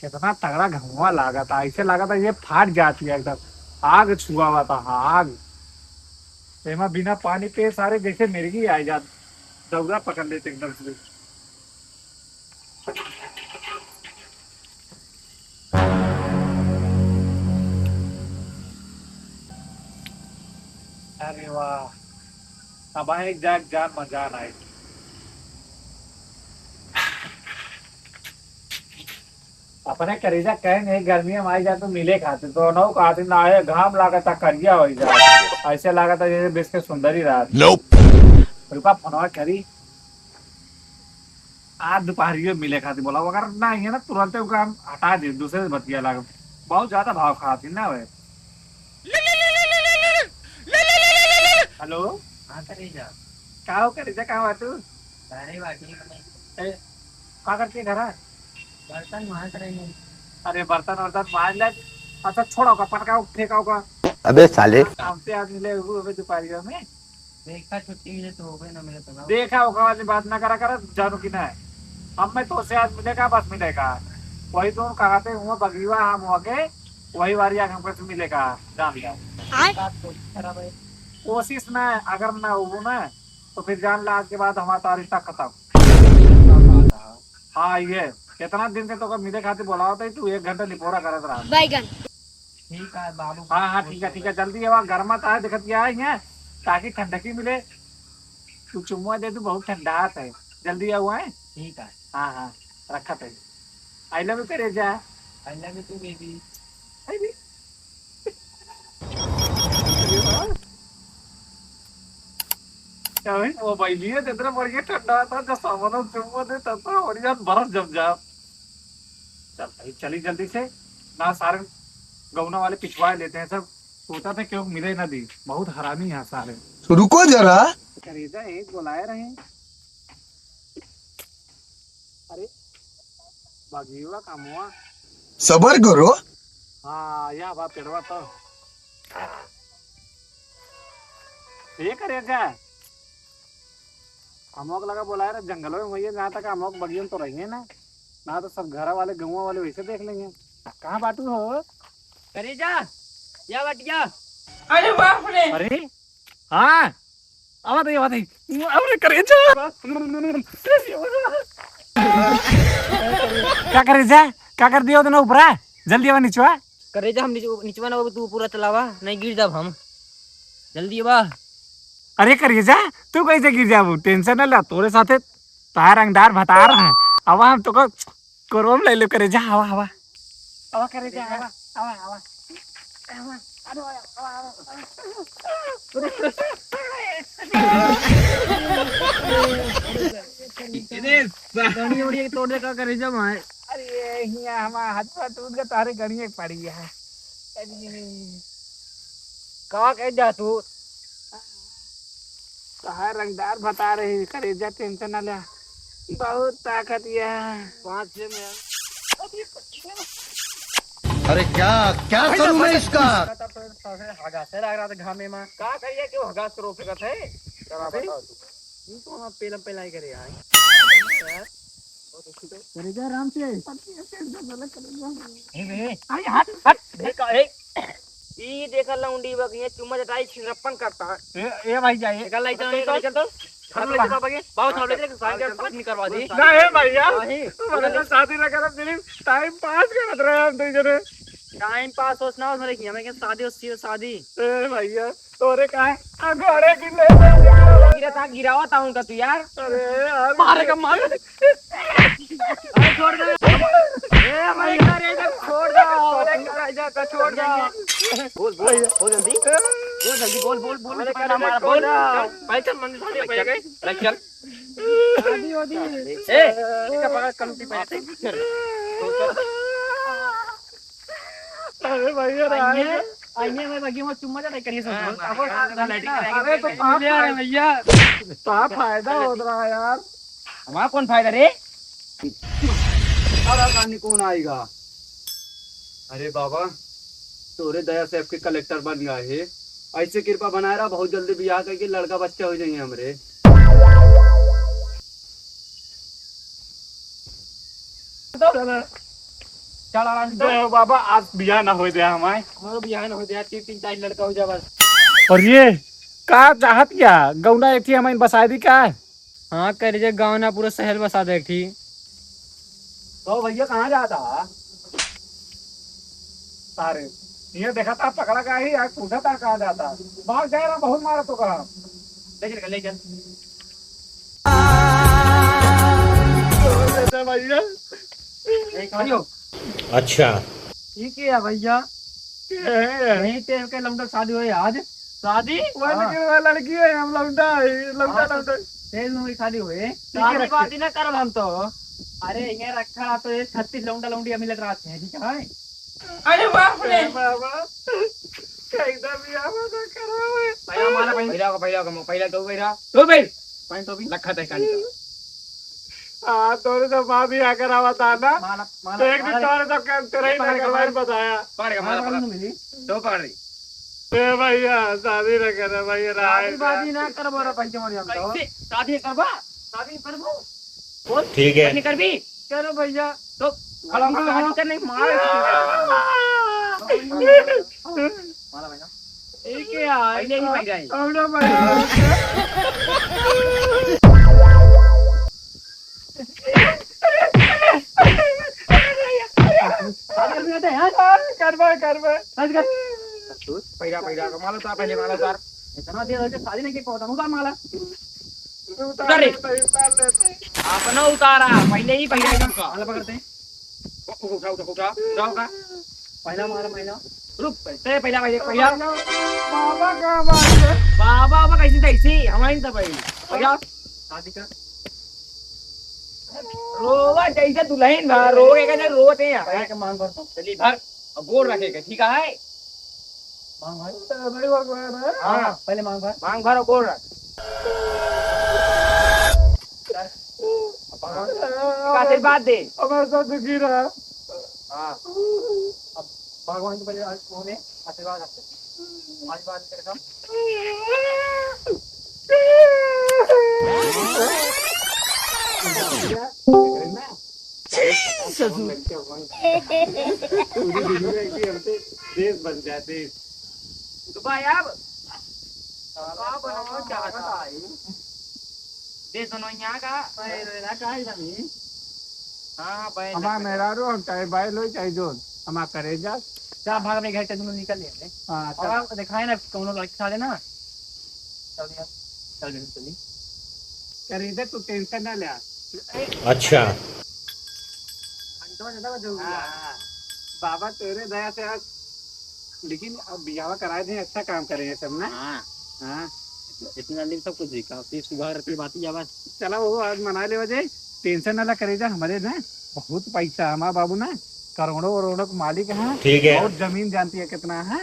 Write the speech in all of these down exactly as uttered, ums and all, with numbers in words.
इतना तगड़ा घमवा लागत है, ऐसे लागत है ये फाट जाती है एकदम। आग छुआवत है, आग। एमा बिना पानी पे सारे जैसे मिर्गी आ जात, दौरा पकड़ लेते एकदम से। अरे वाह, अब आए जाग जान मजा आए। अपने करेजा कहे नहीं, गर्मी में आई जाए तो मिले खातिर, तो नौ का दिन आए, घाम लागत है, करिया हो जाए, ऐसे लागत है जैसे बिस्के सुंदरी रात। Nope। रुका, फोनवा करी। आज दोपहरियो मिले खातिर बोला, अगर ना आइए ना, तुरंते ओका हम हटा दे, दूसरे से बतिया लाग। बहुत ज्यादा भाव खाती ना वे। हेलो। हाँ, करेजा। का हो करेजा, का बात हो? अरे, बाकी नहीं। ए, का करती है घर? बर्तन मांज रही हूँ। अरे, बर्तन वर्तन मांज ले। अच्छा, छोड़ो का, पटका फेंका होगा। अबे साले। हमसे आज मिले हुए दोपहरिया में। देखा, छुट्टी मिले तो हो गए, ना मिले तो ना हो। देखा, ओका वाली बात ना करा कर, जानू कि ना। हम में तो से आज मिलेगा, बस मिलेगा। वही तो कहा थे, हुआ बगीवा हम हो के, वही वारी आके हमको से मिलेगा, जान लिया। आय? बात कोशिश करा भाई। कोशिश ना, अगर ना हो ना, तो फिर जान ला, आज के बाद हमारा रिश्ता खत्म। हाँ, ये कितना दिन से तो मिले खातिर बोलावत है, तू एक घंटा निपोरा करत रहा। बैगन। ठीक है बाबू। हाँ, हाँ, ठीक है, ठीक है, जल्दी आवा, गर्मा ता है, देखत क्या है यहाँ, ताकि ठंडकी मिले। तू चुम्मा दे, तू बहुत ठंडा है, जल्दी आवा है। ठीक है। हाँ, हाँ, रखत है। I love you करेजा। I love you too, baby। अरे। अरे वाह। क्या भाई, वो भाई लिए तो इतना बढ़िया ठंडा था, जब सामान चुम्मा दे, तब तो बढ़िया बर्फ जम जा। चल भाई, चली जल्दी से, ना सारे गौना वाले पिछवाए लेते हैं सब। सोचा था क्यों मिले ना दी, बहुत हरामी है सारे। तो रुको जरा। करेजा एक बुलाए रहे। अरे, बगीवा का मुआ। सबर करो। हाँ, या बा पेड़वा तो। ये करेजा। अमोक लगा बोलाए रहे जंगल में, वही जहाँ तक अमोक बगियन तो रही है ना, ना तो सब घर वाले, गाँव वाले वैसे देख लेंगे। कहाँ बाटू हो? करेजा, या बटिया। अरे बाप रे। अरे, हाँ, आवा दे, आवा दे। अरे करेजा। का करेजा? का कर दिया उतना ऊपरा? जल्दी आवा निचवा। करेजा, हम निच-, निचवा ना बाबू, तू पूरा चलावा, नहीं गिर जाब हम। जल्दी आवा। अरे करेजा, तू कैसे गिर जाबू? Tension ना ला, तोरे साथे तार रंगदार भतार है। अब हम तो को, कोरोम ले लो करेजा, हवा, हवा। हवा करेजा, हवा, हवा, हवा। हवा, अरे, हवा, हवा, हवा। इतने सा- गड़ी उड़ी तोड़ दे का करेजा भाई। अरे, हिया हमार हाथ पर टूट गया, तारे गड़िए पड़ी है। अरे, का कह जा तू? कहा रंगदार बता रही, करेजा tension ना ले, बहुत ताकत ये है। पाँच छह में। अरे क्या, क्या करूं मैं इसका? हगासे लग रहा था घामे में। का करिए, क्यों हगास रो फेंकत है? चला अबे, बताओ तू। तू तो वहाँ पेलम पेलाई करे आए। करेजा आराम से। ए बे। अरे हट, हट। देखा, ए। ई देखा लौंडी बा, ये चुम्मा चटाई छिनरप्पन करता है। ए, ए भाई जा, ए। निकल लाई, चल, निकल, चल, चल। घर में ले चल बाबा के। बाबू, चल, ले चल, साइन कर, साइन करवा दी। ना, ए भैया। नहीं। मैंने तो शादी ना करा, सिर्फ time pass करत रहे हम दो जने। Time pass होस ना, उसमें लिखी, हमें क्या शादी होती है, शादी। ए भैया। तोरे का है? आ घोड़े की ले। गिरा था, गिरावा था उनका तू यार। अरे यार। मारे का मार। अरे छोड़ दे। ए भाई, अरे इधर छोड़ दो। अरे छोड़ दो। बोल, बोल, बोल जल्दी। बोल जल्दी, बोल, बोल, बोल। अरे पहले मार, बोल। भाई चल, मंदिर सामने भैया गए। चल। शादी वादी। ए, इसका पकड़, कल उठी पहले। चल। अरे भैया, आइए, आइए, मैं बगिया में चुम्मा चढ़ाई करिए सब। हाँ, अब हाँ, लैट्रिन कराएंगे। अरे तो कहाँ ले आ रहे हैं भैया? कहाँ फायदा होत रहा यार? हमारा कौन फायदा रे? अरे कहानी कौन आएगा? अरे बाबा, तोरे दया से आपके कलेक्टर बन गए है। ऐसे कृपा बनाए रहा, बहुत जल्दी बियाह करके लड़का बच्चा हो जाइए हमरे। चल आराम से। ए बाबा, आज बियाह ना होए दे हमारे। हमरो बियाह ना होए दे, तीन, तीन, चार लड़का हो जा बस। और ये का चाहत क्या? गौना एक थी हमारे बसाए दी का? हाँ, कह लीजिए, गाँव ना पूरा शहर बसा दे एक थी। तो भैया कहाँ जाता? सारे ये देखा था पकड़ा का ही, आज पूछा था कहाँ जाता। भाग जाए ना, बहुत मारा तो कहा। ले चल, ले चल। भैया। ए, कहाँ हो? अच्छा। ये क्या है भैया? क्या है? यहीं तेल के लौंडा शादी हुई आज। शादी? वो हाँ। लेकिन वो लड़की है, हम लौंडा है, लौंडा, हाँ, तो लौंडा। तेल में शादी हुई। शादी रखे। बात ही ना करब हम तो। अरे, ये रखा तो ये छत्तीस लौंडा लौंडी मिलत रात है, ठीक है? अरे बाप रे। ए बाबा, कैसा बियाह वादा करा है? पहला माला पहन। पहला का, पहला का, पहला तो पहला। तो भाई। पहन तो भी। लखा तय काली का। हाँ, तोरे तो माँ भी आकर आवता ना। माला, माला, एक दिन माला। तोरे तो कर, तेरा ही पकड़ ना के करवाई मार। बताया। पकड़ के माला, माला पकड़। पकड़ मिली। तो पकड़ रही। ए भैया, शादी ना करे भैया, शादी राय बाजी ना। ना करबो रे, पैसे मर जाम तो। कैसे? शादी करबा? शादी करबो? बोल। ठीक है। शादी करबी? करो भैया। तो खड़ा, खड़ा, शादी खड़ा। करने मार। माला भाई ना। ठीक है यार। पहले ही भाई जाए। अब ना भाई। शादी करने आते हैं यार। करबा, करबा। शादी कर। पैरा, पैरा का माला उतार, पहले माला उतार। इतना देर हो गया, शादी नहीं की पहुंचा, उतार माला। उतार उतार रे। लेते, उतार लेते। अपना उतारा, पहले ही पैरा एकदम का। माला पकड़ते हैं। उठा, उठा, उठा, उठा, उठा। पहला मारा, पहला। रुक, ते पहला, पहले, पहला। बाबा का बात है? बाबा, बाबा कैसे तैसे? हमारी तो भाई। पहला। शादी का। रोवा जैसे दुल्हन बा, रो के कहते रोवत है यार। पहले के मांग भर तो। चलिए भर, और गोड़ रखे के, ठीक है? मांग भर। बड़ी बात है। हाँ। पहले मांग भर। मांग भर और गोड़ रख। का आशीर्वाद दे। हमेशा दुखी रहा। हाँ। अब भगवान के पहले आज उन्हें आशीर्वाद रखते हैं। आशीर्वाद के रकम। ससुर। पूरी दुनिया की हमसे देश बन जाए, देश। तो भाई, अब का बनावल चाहता है? देश बनवाइया का? भाई, रोना का है भाई? हाँ, हाँ, भाई, हमार मेहरारू, हम चाहे भाई लोग, चाहे जोन, हमार करेजा। जा, भाग, अपने घर से दोनों निकल लेते हैं। हाँ, और चल। आपको दिखाए ना, कौनो लड़के साथे ना। चल यार, चल जल्दी, चलिए। करेजा, तू tension ना ले। अच्छा। घंटों ज्यादा बजे हुआ। हाँ, हाँ। बाबा, तेरे दया से आज, लेकिन अब बियाह कराए थे, अच्छा काम करे हैं सब ना। हाँ। हाँ। इतना दिन सब कुछ देखा, फिर सुबह रहती बात ही आवाज। चला, वो आज मना ले वजह, tension ना ला, करेजा, हमारे ना बहुत पैसा है, हमारा बाबू ना करोड़ों करोड़ों के मालिक है। ठीक है। और जमीन जानती है कितना है?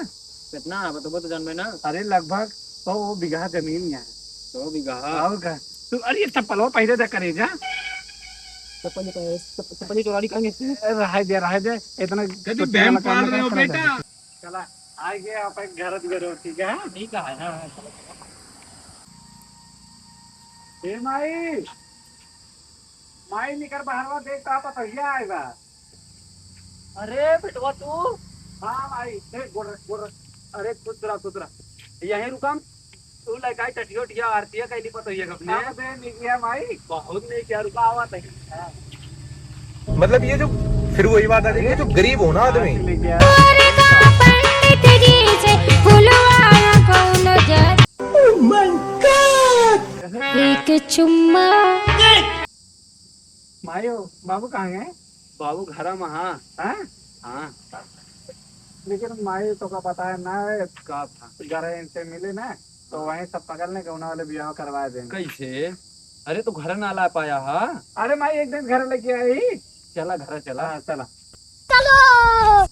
कितना है? बता, बता, जान में ना। अरे, लगभग सौ बीघा जमीन है। सौ बीघा? और का? तू, अरे, ये चप्पल और पहले दे, करेजा। चप्पल ही पहले, चप-, चप्पल ही चोरा ली कहेंगे इससे। ए, रहे दे, रहे दे, इतना कभी छोटा बहन वाला काम पाल ना रहे हो कर, बेटा? चला, आ गया आप एक घर दुआर, ठीक है? ठीक है, हाँ, हाँ, चलो, चलो। ए माई, माई निकर बहरवा देख, का पतोहिया आए बा। अरे बेटवा तू। हाँ माई, ए, गोड़ रख, गोड़ रख। अरे खुश रह, खुश रह। यहीं रुकम। तू लइका टटियो टिया आरतिया कैली पतोहिया अपने। का पतोहिया निक है माई? बहुत निक है, रुका आवा तई। मतलब ये जो, फिर वही बात आ जाएगी, जो गरीब हो ना आदमी। हाँ, निक है। Oh my God! एक चुम्मा। माई हो, बाबू कहाँ गए? बाबू घरा में, हाँ। हाँ? हाँ। लेकिन माई तो का पता है ना, का था? घर इनसे मिले ना, तो हाँ। वहीं सब पकड़ ले, गौना वाले बियाह करवा देंगे। कैसे? अरे तो घर ना ला पाया हा? अरे माई एक दिन घर लेके आई। चला घर चला। हाँ, चला। चलो।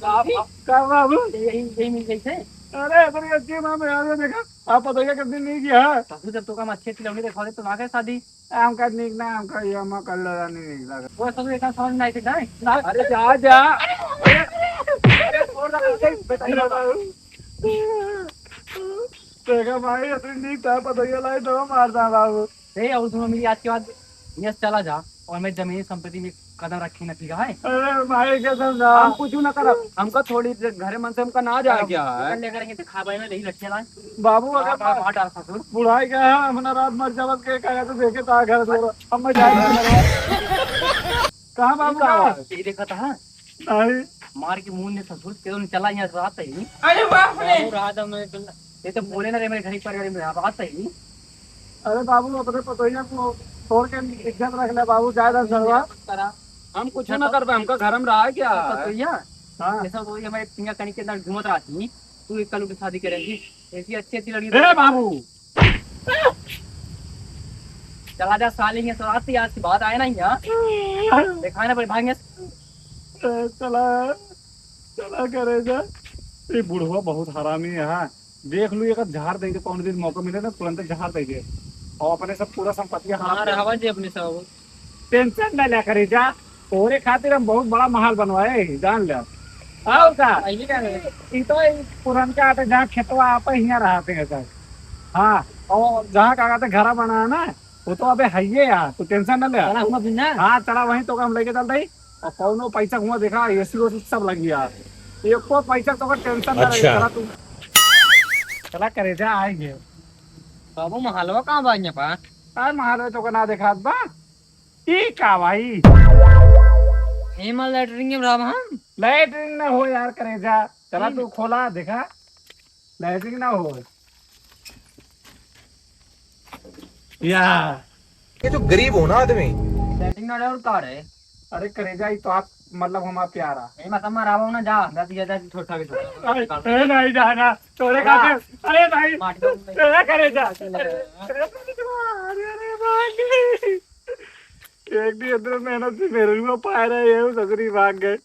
का, का बाबू? यही, यही मिल गई थे। अरे, अरे, अच्छी माँ में आ गया, देखा। आप बताइए, कितनी नहीं किया है? ससुर, जब तो काम अच्छे खिलौने दिखा दे, तो ना करे शादी। हमका नीक ना, हमका ये हम कर लो, रानी नहीं लगा। वो ससुर, इतना समझ में आई थी, नहीं? ना। अरे, जा, जा। अरे, अरे, छोड़ दे, अरे, बेटा, अरे, बाबू। देखा भाई, इतनी नीक था, पतोहिया लाई तो मारता बाबू। ए, और दोनों मिली आज के बाद यस, चला जा और मैं जमीन संपत्ति में कदम रखी न, ठीक है? अरे भाई, कसम जा। हम कुछ ना करब, हमका थोड़ी देर घरे मन से हमका ना जाए क्या है? लेकर के खा भाई ना, यही रखे लाए। बाबू, अगर मार, मार डाल ससुर। बुढ़ाई का है, अपना रात मर जावत के कहा तो देखे ता घर से, हम मैं जाए नहीं करब। कहाँ बाबू का? ये देखा था। नहीं। मार के मुंह ने ससुर के तो चला यहाँ रात ही। अरे बाप रे। बाबू रात में तो, ये तो बोले ना रे मेरे घर पर, रात ही। अरे बाबू, अपने पतोहिया को छोड़ के इज्जत रख ले बाबू, ज्यादा सरवा। करा। हम कुछ ना करबे, हमका घर में रहा क्या है? पतोहिया? हाँ। ऐसा तो ये हमारे पिंगा कनी के अंदर घूमत रहती, तू एक कल की शादी करेंगी, ऐसी अच्छी अच्छी लड़की। ए बाबू, चला जा साली, ये सराती आज की बात आए ना यहाँ। देखा ना भाई, भागेंगे। ए, चला, चला करे जा। ये बुढ़वा बहुत हरामी है, हाँ। देख लू, एक झाड़ दे दे, कौन दिन मौका मिले ना, तुरंत झाड़ दे दे। और अपने सब पूरा संपत्ति हड़प हाँ, ले। रहवा जी अपने सब। टेंशन ना लिया करे जा, तोरे खातिर हम बहुत बड़ा महल बनवाए, जान ले। और का? पहले का है? ई तो ई पुरनका आटे जहाँ खेतवा आपे हियाँ रहते हैं सर। हाँ, और जहाँ का कहते घरा बनाया ना, वो तो अबे हइये यार, तू टेंशन ना ले। चला हुआ भी ना। हाँ, चला वहीं तो हम लेके चलते ही। और कौनो पैसा हुआ देखा, एसी वेसी सब लगी यार। एको पैसा तो का टेंशन ना रहे, अच्छा। चला तू। चला करे जा, आएंगे। बाबू, महलवा कहाँ बा यहाँ पर? अरे महलवा तो का ना देखात बा। ई का भाई? एमा लैटरिन में रहब हम। लैटरिन ना हो यार करेजा, चला हम्म। तू खोला देखा, लैटरिन ना हो। या। ये जो गरीब हो ना आदमी। लैटरिन ना और का रे? अरे करेजा, ई तो आप मतलब हमारा प्यारा। ए, मतलब मारा ना जा, दस हजार छोटा भी छोटा। अरे, अरे नहीं जाना, तोरे हाँ। खातिर। अरे भाई, माटी तो ए करेजा। अरे, अरे, अरे, भाई। एक दिन इतना मेहनत से मेहरुआ पाए रहे, ये ससुरी भाग गए।